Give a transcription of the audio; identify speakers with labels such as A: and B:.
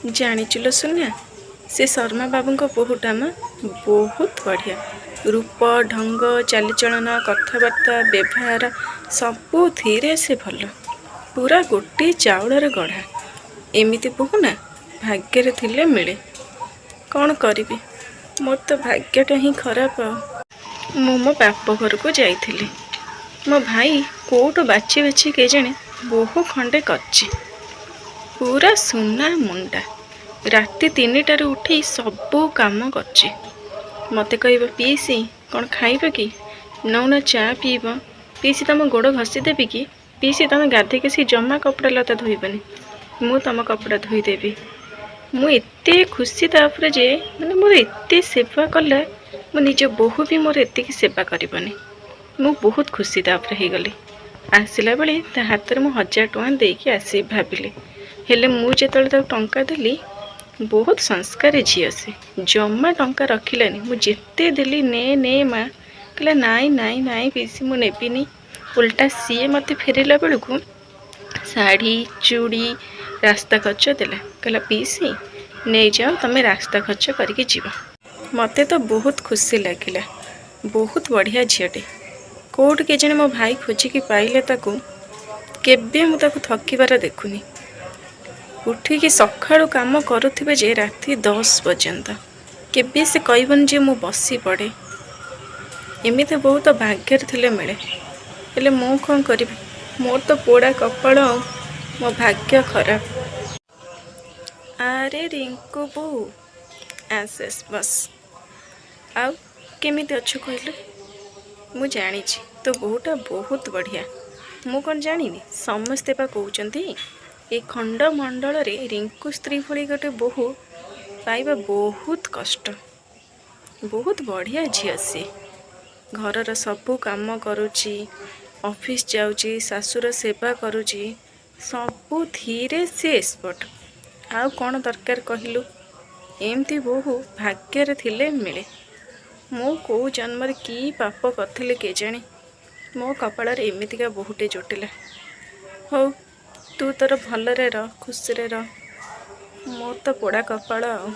A: ଜାଣିଛୁ ଲୋ ସୁନା, ସେ ଶର୍ମା ବାବୁଙ୍କ ବୋହୂଟା ମା ବହୁତ ବଢ଼ିଆ। ରୂପ, ଢଙ୍ଗ, ଚାଲିଚଳନ, କଥାବାର୍ତ୍ତା, ବ୍ୟବହାର ସବୁଥିରେ ସେ ଭଲ। ପୁରା ଗୋଟିଏ ଚାଉଳରେ ଗଢ଼ା। ଏମିତି ବୋହୂ ନା ଭାଗ୍ୟରେ ଥିଲେ ମିଳେ। କ'ଣ କରିବି, ମୋର ତ ଭାଗ୍ୟଟା ହିଁ ଖରାପ। ଆଉ ମୁଁ ମୋ ବାପ ଘରକୁ ଯାଇଥିଲି। ମୋ ଭାଇ କେଉଁଠୁ ବାଛି ବାଛି କେଜାଣି ବୋହୂ ଖଣ୍ଡେ କରିଛି, ପୁରା ସୁନା ମୁଣ୍ଡା। ରାତି 3ଟାରୁ ଉଠି ସବୁ କାମ କରୁଛି। ମୋତେ କହିବ, ପିଇସି କ'ଣ ଖାଇବ କି? ନଉନ ଚା ପିଇବ। ପିଇସି ତମ ଗୋଡ଼ ଘଷିଦେବି କି? ପିଇସି ତମେ ଗାଧେଇକି ଆସି ଜମା କପଡ଼ା ଲତା ଧୋଇବନି, ମୁଁ ତମ କପଡ଼ା ଧୋଇଦେବି। ମୁଁ ଏତେ ଖୁସି ତା ଉପରେ ଯେ ମାନେ ମୋର ଏତେ ସେବା କଲା, ମୋ ନିଜ ବୋହୂ ବି ମୋର ଏତିକି ସେବା କରିବନି। ମୁଁ ବହୁତ ଖୁସି ତା ଉପରେ ହେଇଗଲି। ଆସିଲା ବେଳେ ତା ହାତରେ ମୁଁ 1000 ଟଙ୍କା ଦେଇକି ଆସିବି ଭାବିଲି। ହେଲେ ମୁଁ ଯେତେବେଳେ ତାକୁ ଟଙ୍କା ଦେଲି, ବହୁତ ସଂସ୍କାରୀ ଝିଅ ସେ, ଜମା ଟଙ୍କା ରଖିଲାନି। ମୁଁ ଯେତେ ଦେଲି, ନେ ନେ ମା, କହିଲା ନାଇଁ ନାଇଁ ନାଇଁ ପିଇସି, ମୁଁ ନେବିନି। ଓଲଟା ସିଏ ମୋତେ ଫେରିଲା ବେଳକୁ ଶାଢ଼ୀ, ଚୁଡ଼ି, ରାସ୍ତା ଖର୍ଚ୍ଚ ଦେଲା। କହିଲା, ପିଇସି ନେଇଯାଅ, ତମେ ରାସ୍ତା ଖର୍ଚ୍ଚ କରିକି ଯିବ। ମୋତେ ତ ବହୁତ ଖୁସି ଲାଗିଲା। ବହୁତ ବଢ଼ିଆ ଝିଅଟେ। କେଉଁଠୁ କେଜାଣି ମୋ ଭାଇ ଖୋଜିକି ପାଇଲେ ତାକୁ। କେବେ ମୁଁ ତାକୁ ଥକିବାର ଦେଖୁନି। ଉଠିକି ସକାଳୁ କାମ କରୁଥିବେ ଯେ ରାତି 10 ପର୍ଯ୍ୟନ୍ତ। କେବେ ସେ କହିବନି ଯେ ମୁଁ ବସି ପଡ଼େ। ଏମିତି ବହୁତ ଭାଗ୍ୟରେ ଥିଲେ ମିଳେ। ହେଲେ ମୁଁ କ'ଣ କରିବି? ମୋର ତ ପୋଡ଼ା କପାଳ ଆଉ ମୋ ଭାଗ୍ୟ ଖରାପ। ଆରେ ରିଙ୍କୁ ବୋଉ, ଆସ ଆସ, ବସ୍। ଆଉ କେମିତି ଅଛୁ କହିଲୁ? ମୁଁ ଜାଣିଛି ତୋ ବୋହୂଟା ବହୁତ ବଢ଼ିଆ। ମୁଁ କ'ଣ ଜାଣିନି? ସମସ୍ତେ ବା କହୁଛନ୍ତି, ଏ ଖଣ୍ଡମଣ୍ଡଳରେ ରିଙ୍କୁ ସ୍ତ୍ରୀ ଭଳି ଗୋଟେ ବୋହୂ ପାଇବା ବହୁତ କଷ୍ଟ। ବହୁତ ବଢ଼ିଆ ଝିଅ ସିଏ। ଘରର ସବୁ କାମ କରୁଛି, ଅଫିସ୍ ଯାଉଛି, ଶାଶୁର ସେବା କରୁଛି, ସବୁଥିରେ ସେ ଏକ୍ସପର୍ଟ। ଆଉ କ'ଣ ଦରକାର କହିଲୁ? ଏମିତି ବୋହୂ ଭାଗ୍ୟରେ ଥିଲେ ମିଳେ। ମୁଁ କେଉଁ ଜନ୍ମରେ କି ପାପ କରିଥିଲି କେଜାଣି, ମୋ କପାଳରେ ଏମିତିକା ବୋହୂଟେ ଜୁଟିଲା। ହଉ, ତୁ ତୋର ଭଲରେ ରହ, ଖୁସିରେ ରହ। ମୋର ତ ପୋଡ଼ା କପାଳ ଆଉ।